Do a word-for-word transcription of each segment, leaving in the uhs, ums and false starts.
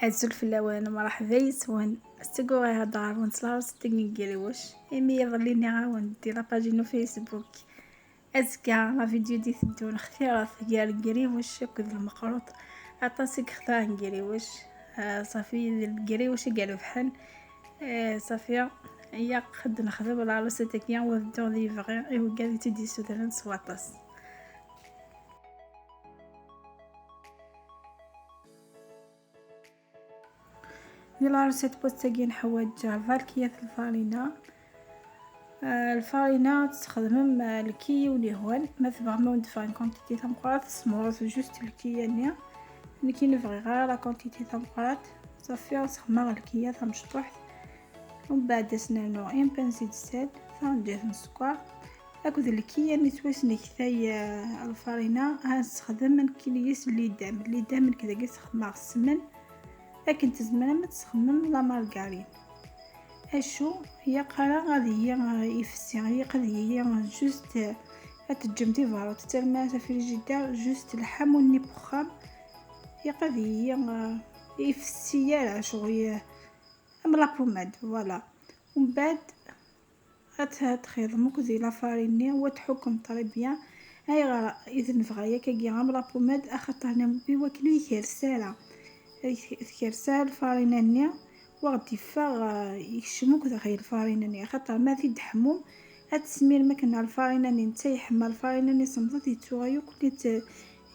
Azul fell-awen, mṛeḥba yes-wen. Ass-agi uɣaleɣ-d ɣur-wen s la recette n yigriwec, imi iḍelli nniɣ-awen-d di la page-inu Facebook. Azekka, la vidéo d-iteddun xtiṛet gar yigriwec akked lmeqruṭ. Aṭas i yextaṛen yigriwec. Ah, ṣafi, d yigriwec i irebḥen. Ah, ṣafi, ilaq ad nexdem la recette-agi, wa bedduɣ di lebɣi i wigad i tt-id-yessutren s waṭas. Di la recette n wass-agi neḥwaǧ rbeɛ lkiyat n lfarina. Ah, lfarina ad tessexdmem, ah, lkiya ur yehwan. Ma tebɣam ad wen-d-teffeɣ une quantité tameqqrant, tessemɣerrem juste lkiya-nni. Nekk ur bɣiɣ ara la quantité tameqqrant. Ṣafi, ad sexdmeɣ lkiya tamecṭuḥt. Umbeɛd ad s-nernu une pincée de sel, taɣenǧayt n sskeṛ, akked lkiya-nni s wayen nektay, eh, lfarina, ad nessexdem nekkini yis lidam. Lidam nekk dagi sexdmeɣ ssmen, akken tzemrem ad tesxedmem la margarine. Acu, ilaq ara ad yili, eh, ifessi, ilaq ad yili, eh, juste, eh, ad teǧǧem di berra, termam s frigidaire, juste lḥamu-nni n wexxam, ilaq ad yili, eh, ifessi ara, ccɣel, eh, am la pommade, voilà. Umbeɛd ad t-, ad txeḍem akk di la farine-nni, wa tḥukkem très bien. Ayɣer i d-nebɣa yakagi am la pommade? Axaṭer i wakken ur yekres ara. Ur tekres ara lfarina-nni, wa ɣ-d-yeffeɣ, eh, yekcem akk daxel lfarina-nni. Axaṭer ma t-id-tḥemmum, ad tesmirem akken ar lfarina-nni, netta yeḥma lfarina-nni semmḍet, yettuɣal akk,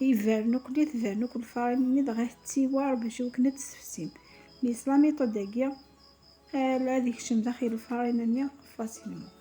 yebren akk, tebren akk lfarina-nni, dɣa tettiwar bac i wakken ad tessefsim. Mais s la méthode-agi, eh, ad yekcem daxel lfarina-nni facilement.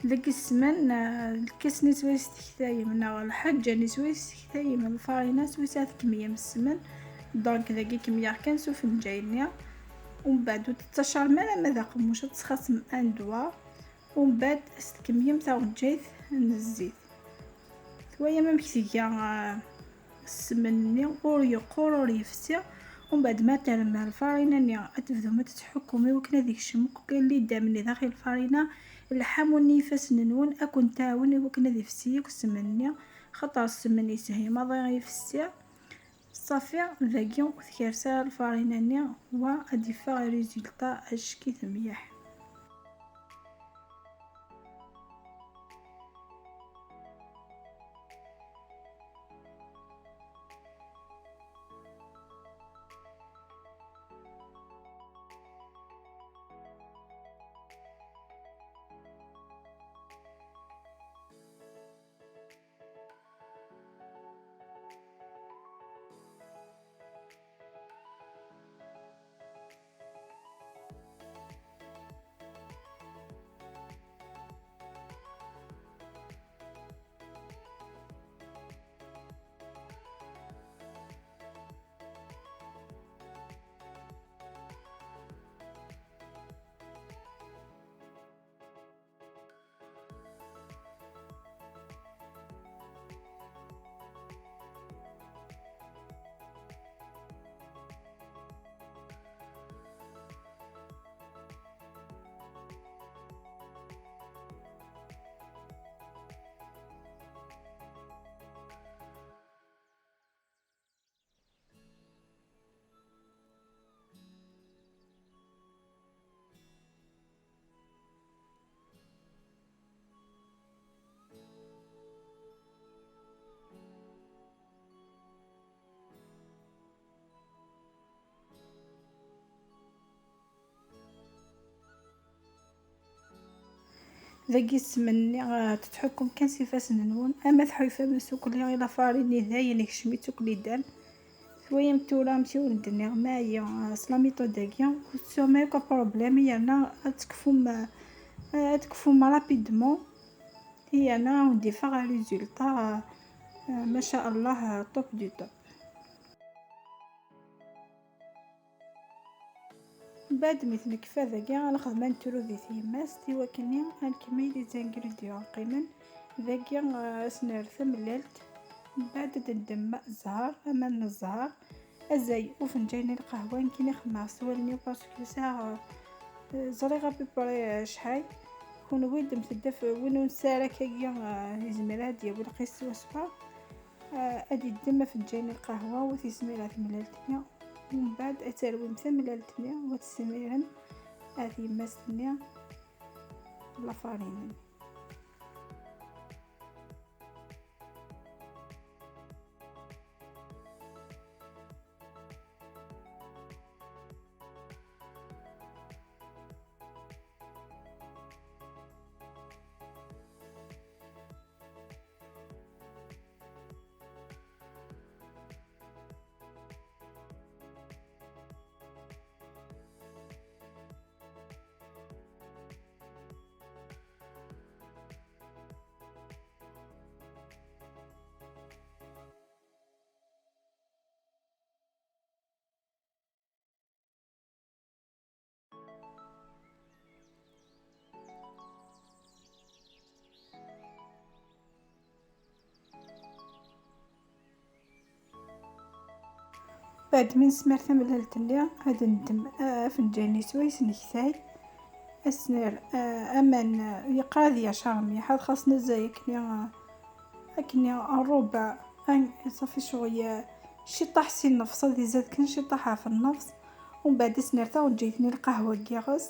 Deg ssmen, eh, lkas-nni s wayes tektayem, neɣ lḥaǧa-nni s wayes tektayem lfarina, s wayes ad tkemmlem ssmen. Donc, dagi kemmleɣ kan s ufenǧal-nni. Umbeɛd ur tettacarem ara ma d aqemmuc, ad tesxaṣem un doigt. Umbeɛd, ad s-tkemmlem taɣenǧayt n zzit. Twayem amek tga, ah, ssmen-nni, ur yeqqur, ur yefsi. Umbeɛd ma terrem lfarina-nni, ad tebdum ad tettḥukkum i wakken ad ikcem akk lidam-nni daxel lfarina. Lḥamu-nni ifassen-nwen ad kent-tɛawen i wakken ad ifsi akk ssmen-nni, xaṭer ssmen yeshel maḍi ifessi. Ṣafi, dagi ur tekres ara lfarina-nni, wa ad d-iffeɣ résultat acek-it mliḥ. Dagi ssem-nni, ah, tettḥukkum kan s ifassen-nwen, ama tḥulfam asukli i lafarin-nni dayen ikcem-itt akk lidan. Twayam tura amek i wen-d-nniɣ, ma aya, ah, s la méthode-agi, ur tettuɣ ma yakk problème, yerna ad tekfum, ah, ad tekfum rapidement, yerna ad wen-d-iffeɣ résultat, ah, ah, ma sha Allah, ah, top du top. Mbeɛd mi t-nekfa dagi, ad nexdem ad nettru di tyemmast, i wakken ad nkemmel les ingrédients qqimen. Dagi, eh, ad s-nerr tamellalt, mbeɛd ad d-neddem zzher, aman n zzher, azay ufenǧal n lqahwa. Nekkini xedmeɣ s wallen-iw parce que sɛiɣ, eh, ẓriɣ à peu près, eh, acḥal. Kunwi ddmet-d af-, win ur nesɛi ara akkagi, eh, yezmer ad d-yawi lqis swaswa. Eh, ad yeddem afenǧal n lqahwa, u ad t-yesmir ar temellalt-nni. Mbeɛd ad terwim tamellalt-nni, u ad tesmirem ar tyemmast-nni lafarin-nni. Baɛd mi nesmar tamellalt-nni, ad neddem, ah, afenǧal-nni swayes nektay. Ad s-nerr, ah, aman, ah, yeqqar ad yacar mliḥ, ad xaṣ nezzay akken, ah, akken rrubeɛ, ah, ṣafi ccɣel, ah, ciṭṭaḥ si nnefṣ, ad izad kan ciṭṭaḥ ɣef nnefṣ. Umbeɛd ad s-nerr taɣenǧayt-nni lqahwa n yiɣes.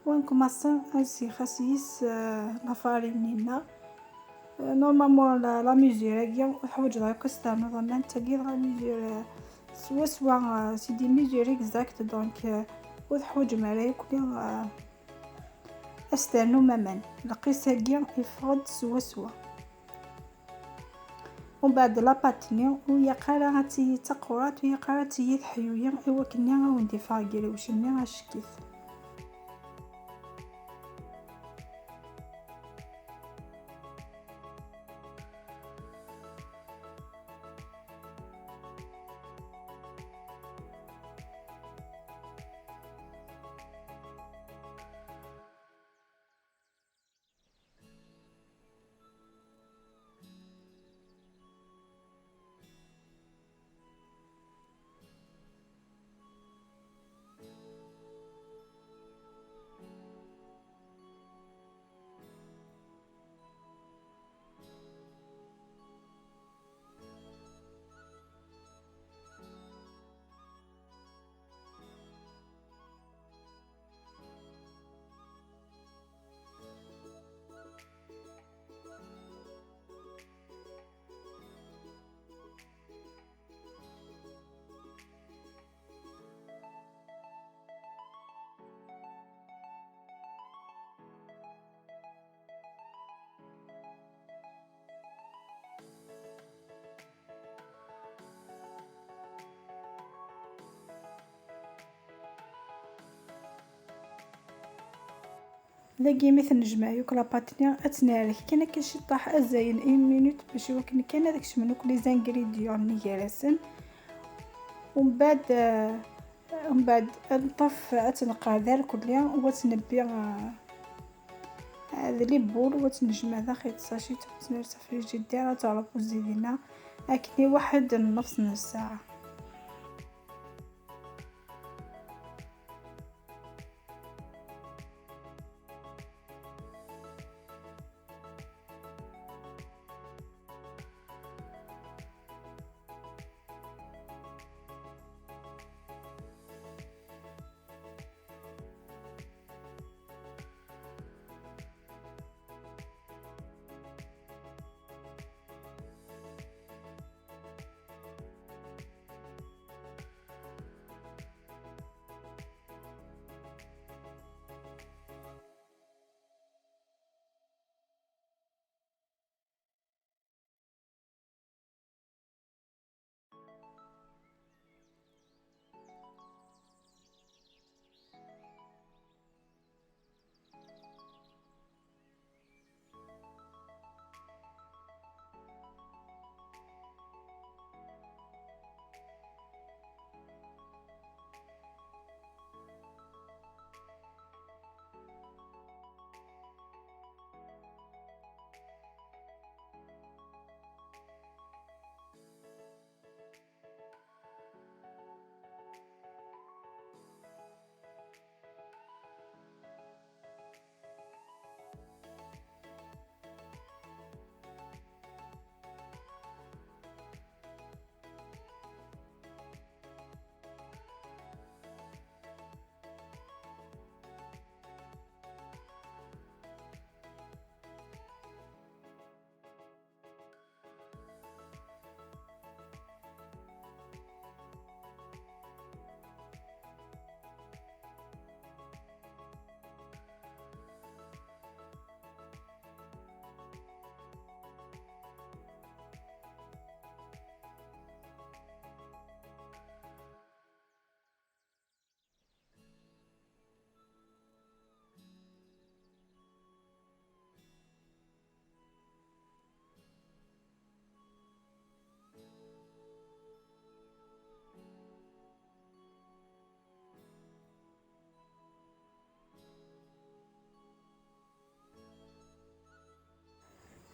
Wa nkumaṣi ad nessexsi yis, eh, lafarin-nni-nneɣ. Eh, normalement la, la mesure-agi ur teḥwaǧeḍ ara akk ad s-ternuḍ aman, tagi dɣa mesure, eh, swaswa, eh, c'est des mesures exactes, donc, eh, ur teḥwaǧem ara akk, eh, ad s-ternum aman. Lqis-agi yeffeɣ-d swaswa. Umbeɛd la pâte-nni ur ilaq ara ad tili d taqurant, ur ilaq ara ad tili teḥyuya, i wakken ad wen-d-iffeɣ deg rrewc-nni acekkit. Dagi mi tennejmaɛ yakk la pâte-nni, ad tt-nerrek kan akka ciṭṭaḥ azal n une minute, bac i wakken kan ad kecmen akk les ingrédients-nni gar-asen. Umbeɛd, eh, umbeɛd ad nṭef, ad tt-nqeɛɛed irkelli, u ad tt-nebbi, eh, d les boules, u ad tt-nejmeɛ daxel n tsacit, u ad tt-nerr s frigidaire, ad teṛpuzi dinna akken i waḥed n nnefṣ n ssaɛa.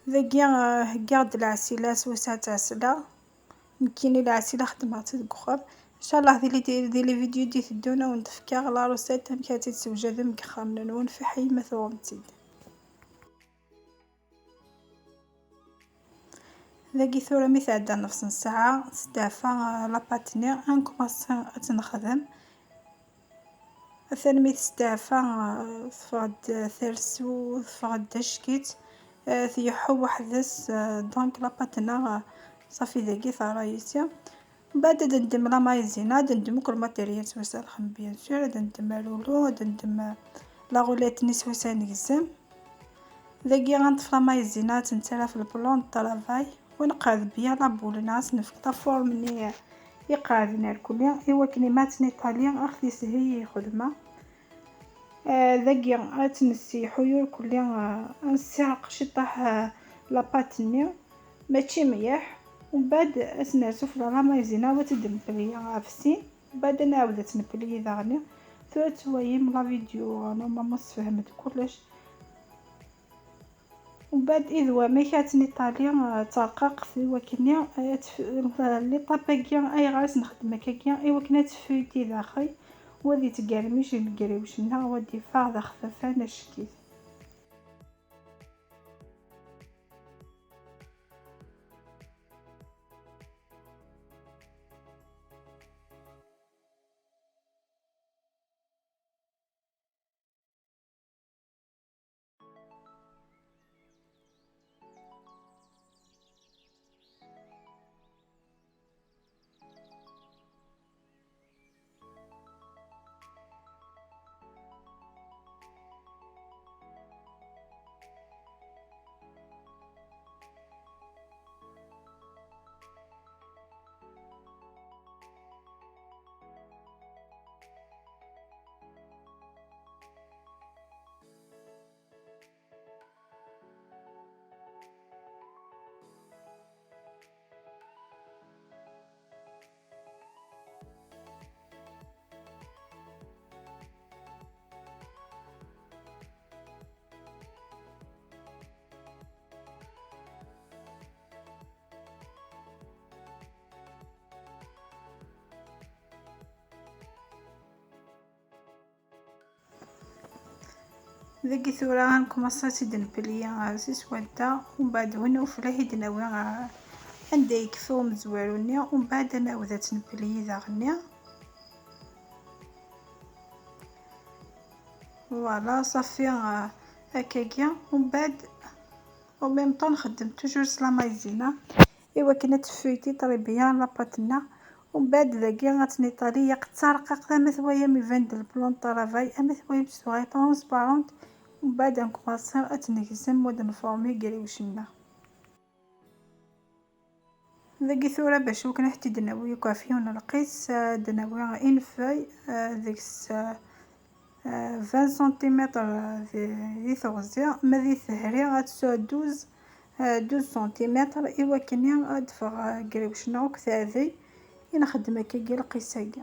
Dagi, eh, heggiɣ-d lɛesila s wis ad tt-ɛesleɣ. Nekkini lɛesila xeddmeɣ-tt deg uxxam. Incallah di li-, di les vidéos d-iteddun ad wen-d-fkeɣ la recette amek ad tt-id-tewjadem deg yexxamen-nwen, fiḥel ma tuɣem-tt-id. Dagi tura mi tɛedda nnefṣ n ssaɛa, testeɛfa, eh, la pâte-nni, ad nkumaṣi ad tt-nexdem. Atan mi testeɛfa, eh, teffeɣ-d tersu, teffeɣ-d acek-itt, eh, tleḥḥu weḥd-s, eh, donc la pâte-nneɣ, eh, ṣafi dagi teɣra yis-i. Mbeɛd ad neddem la maïzena, ad neddem akk lmatéryal s wass ad nxeddem, bien sûr, ad neddem alulu, ad neddem, eh, la roulette-nni s wass ad negzem. Dagi ad neṭṭef la maïzena, ad tt-nettarra f le plan de travail, u nqeɛɛed bien la boule-nneɣ, ad s-nefk la forme-nni iqeɛden irkelli, i wakken ma ad tt-niṭali, ad ɣ-t-yeshil i lxedma. Eh, dagi ad tt-nessiḥuyu irkelli, eh, ad nessireq ciṭṭaḥ, eh, la pâte-nni, mačči mliḥ. Umbeɛd ad tt-nerzu f la maïzena, u ad tt-id-npli ɣef sin. Umbeɛd ad nɛawed ad tt-npli daɣen. Tura twayem la vidéo, normalement tessefhem-d kullec. Umbeɛd id wamek ad tt-niṭali, eh, d tarqaqt i wakken, eh, ad tef-, l'étape-agi ayɣer i s-nxeddem akkagi, i wakken ad teffuydi daxel, u ad yettgermic deg rriwc-nneɣ, u ad d-iffeɣ d axfafan acek-it. Dagi tura ad nkumaṣi ad tt-id-npli s swadda, umbeɛd win ufella i d-nawi, ah, anda yekfa umezwaru-nni, umbeɛd ad nɛawed ad tt-npli daɣenni. Voilà, ṣafi, ah, akkagi, umbeɛd en même temps nxeddem toujours s la maïzena. Iwakken ad teffuydi très bien la pâte-nneɣ. Umbeɛd dagi ad tt-niṭali, yak d tarqaqt, ama twayam iban-d le plan de travail, ama twayam s tuɣa transparente. Umbeɛd ad nkumaṣi ad tt-negzem u ad nformi deg rriwc-nneɣ. Dagi tura bac wakken ad t-id-nawi yakk ɣef yiwen lqis, ad d-nawi une feuille, eh, deg-s, eh, vingt centimètres di, di teɣzi, ma di tehri ad tesɛu douze, eh, douze centimètres, i wakken ad d-teffeɣ, eh, deg rriwc-nneɣ akk teɛdey i nxeddem akkagi lqis-agi.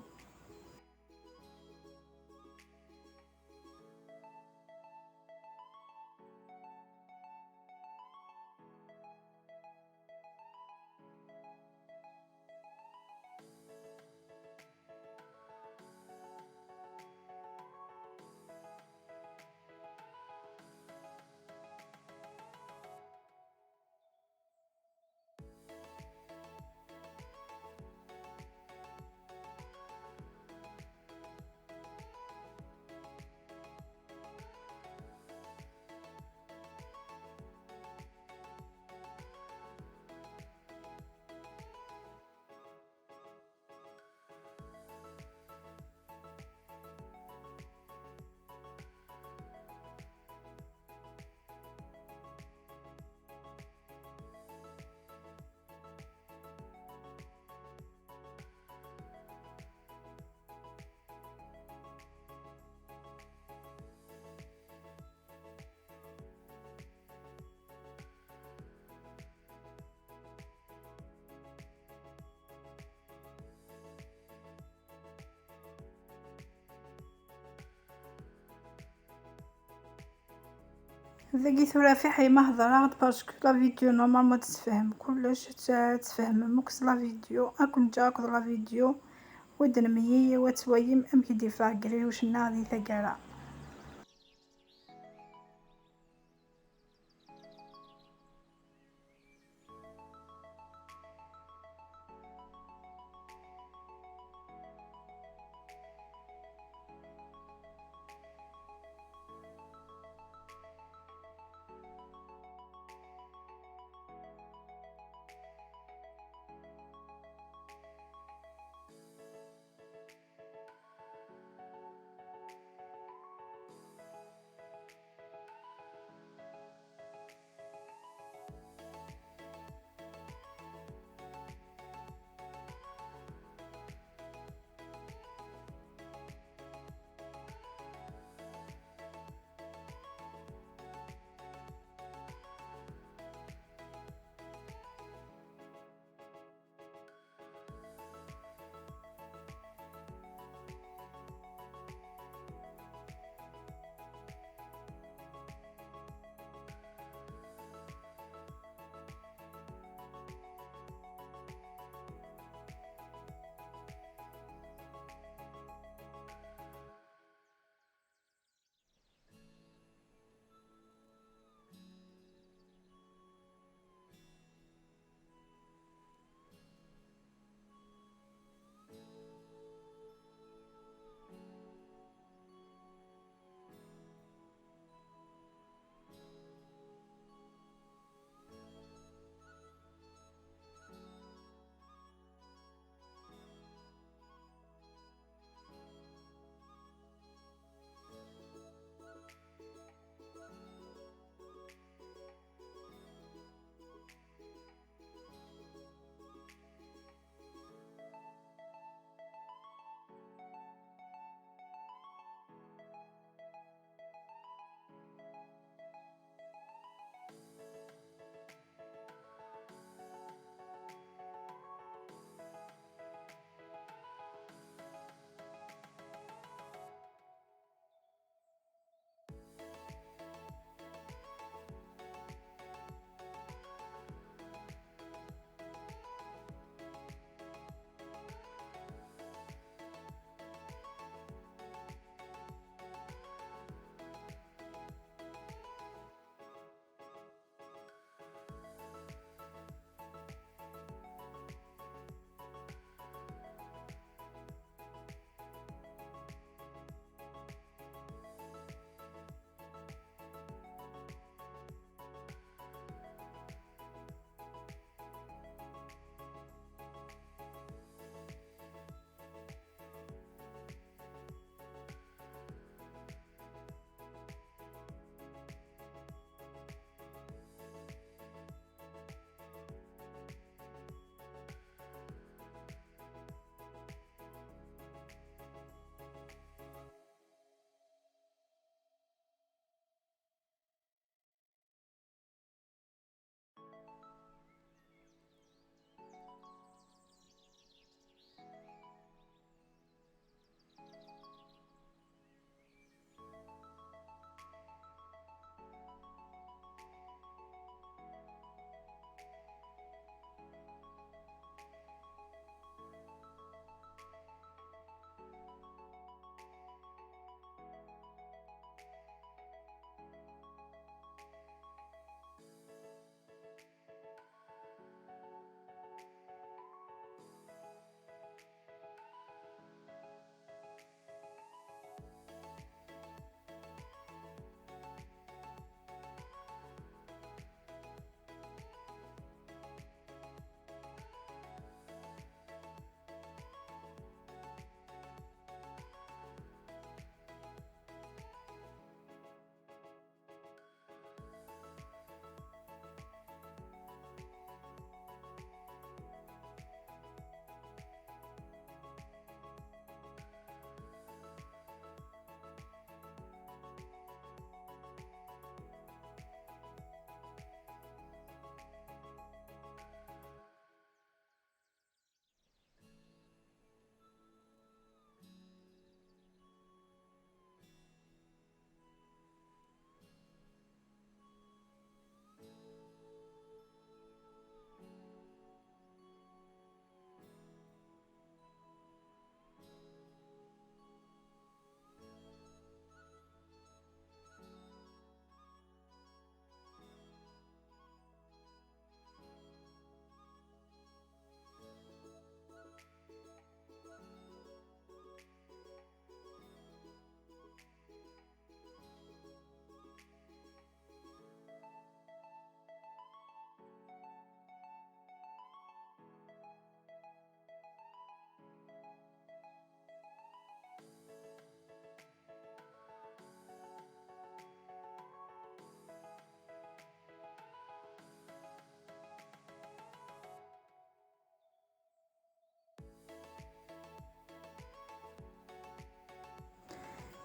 Dagi tura fiḥel ma hedreɣ-d, parce que la vidéo normalement ad tefhem kullec, ad tfehmem akk s la vidéo. Ad ken-ǧǧeɣ akked la vidéo, wa d-nemyeyy, wa ttwayim amek i d-yeffeɣ gril ucennaɣ di taggara.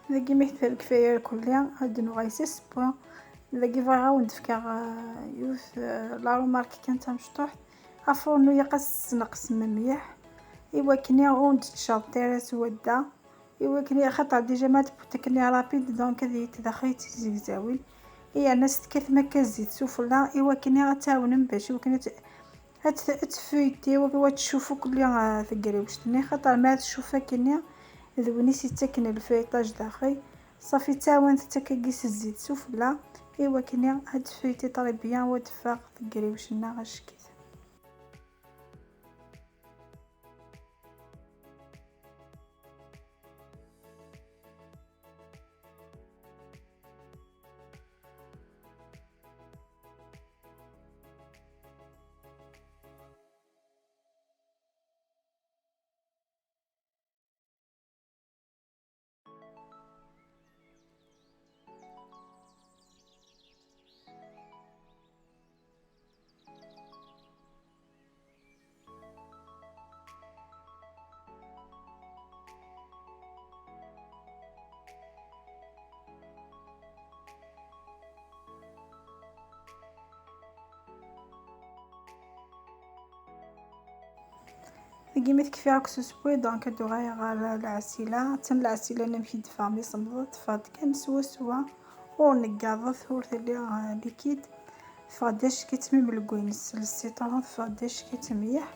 Dagi mi kfaya irkelli, ad nuɣal s ssewwa. Dagi bɣiɣ ad wen-d-fkeɣ, ah, yiwet, ah, la remarque kan tamecṭuḥt. Afurnu ilaq ad s-tesneqsem mliḥ, i wakken ur d-tecceḍ ara swadda, i wakken, axaṭer déjà ma tewwet akken rapide, donc ad yili daxel d tizegzawin. Yerna s-tekkatem akka zzit sufella, i wakken ad tɛawnem bac i wakken ad t-, ad t-, ad tfuytiw, ad tcuf akk, ah, tegriwect-nni, xaṭer ma tcuf akkenni, d win i s-yettakken lfuyṭaj daxel. Ṣafi, ttawin tettak-agi s zzit sufella, i wakken ad tfuytiḍ très bien, u ad d-teffeɣ tegriwc-nneɣ ack-it. Dagi mi t-kfiɣ akk s usewwi, donc ad uɣaleɣ ɣer lɛesila. Attan lɛesila-nni amek i d-teffeɣ mi semḍet, teffeɣ-d kan swaswa, ur neggaḍet, ur telli, ah, likid. Teffeɣ-d ack-itt, même deg wayen s le citron teffeɣ-d ack-itt mliḥ.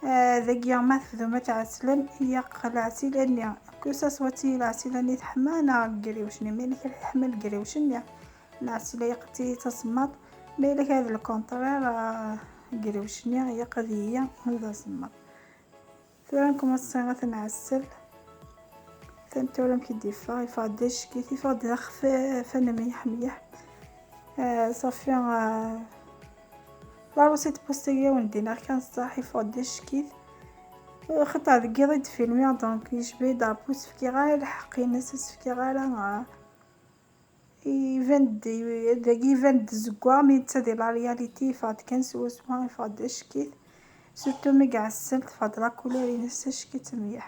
Ah, dagi ma tebdum ad tɛeslem, ilaq lɛesila-nni, que ça soit lɛesila-nni teḥma neɣ lgriwc-nni, ma yella kra yeḥma lgriwc-nni, lɛesila ilaq-itt tasemmaḍt, ma yella kra d le contraire, ah, lgriwc-nni ilaq ad yili d asemmaḍ. Tura nkumaṣi ad t-nɛessel. Atan tura amek i d-yeffeɣ, yeffeɣ-d ack-it, yeffeɣ-d d axfaf mliḥ mliḥ. Ah, ṣafi, ah, la recette post-agi i wen-d-iniɣ kan ṣṣaḥ, yeffeɣ-d ack-it. Xaṭer deg yiḍ i d-filmiɣ, donc yecba-yi-d Ṛebbi, ur s-fkiɣ ara lḥeqq-ines, ur s-fkiɣ ara, ah, iban-d, dagi iban-d zeggaɣ, mi netta di la réalité yeffeɣ-d kan swaswa, yeffeɣ-d ack-it. Surtout mi iɛessel, teffeɣ-d la couleur-ines ack-itt mliḥ.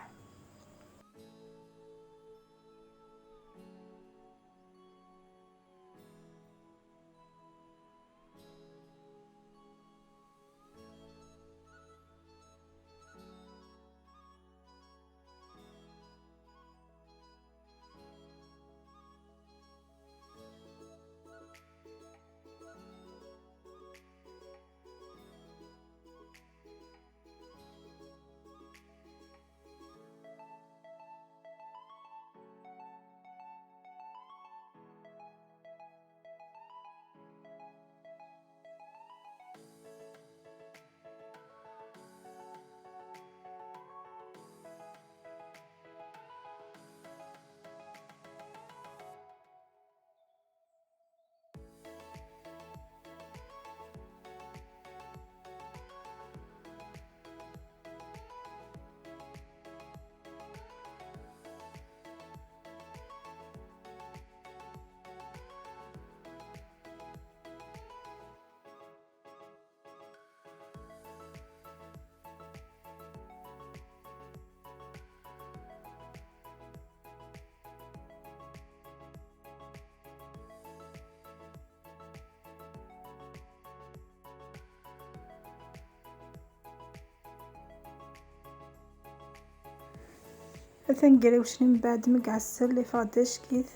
Atan grewcen mbeɛd mi iɛessel, iffeɣ-d ack-it.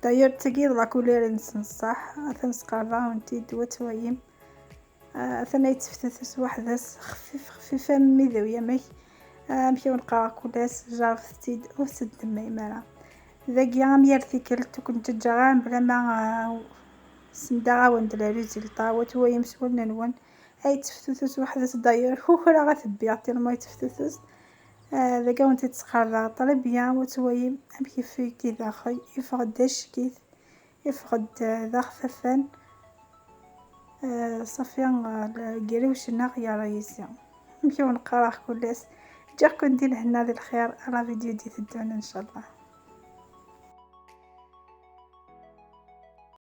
D'ailleurs tagi d la couleur-nsen ṣṣeḥ. Atan sqerḍeɣ-awen-t-id, wa twayem. Ah, atan yetteftutus weḥd-s, xfif xfif am idaw yamek. Ah, amek i wen-qqareɣ kul ass, jerrbet-tt-id, ur teddmem ara. Dagi am yal tikkelt, ur ken-ǧǧeɣ ara mebla ma, ah, sendeɣ-awen-d le résultat, wa twayem s wallen-nwen. Ay yetteftutus weḥd-s, d'ailleurs kukreɣ ad t-bbiɣ tellement yetteftutus. Ah, dagi awen-t-id-sqerḍeɣ très bien, wa twayem amek iffuyt-it daxel, iffeɣ-d ack-it. Iffeɣ-d d axfafan. Ah, ṣafi, ah, grewcen-aɣ yerra yis-i. Amek i wen-qqareɣ kul ass, ǧǧiɣ-ken di lehna d lxir, à la vidéo d-iteddun inchallah.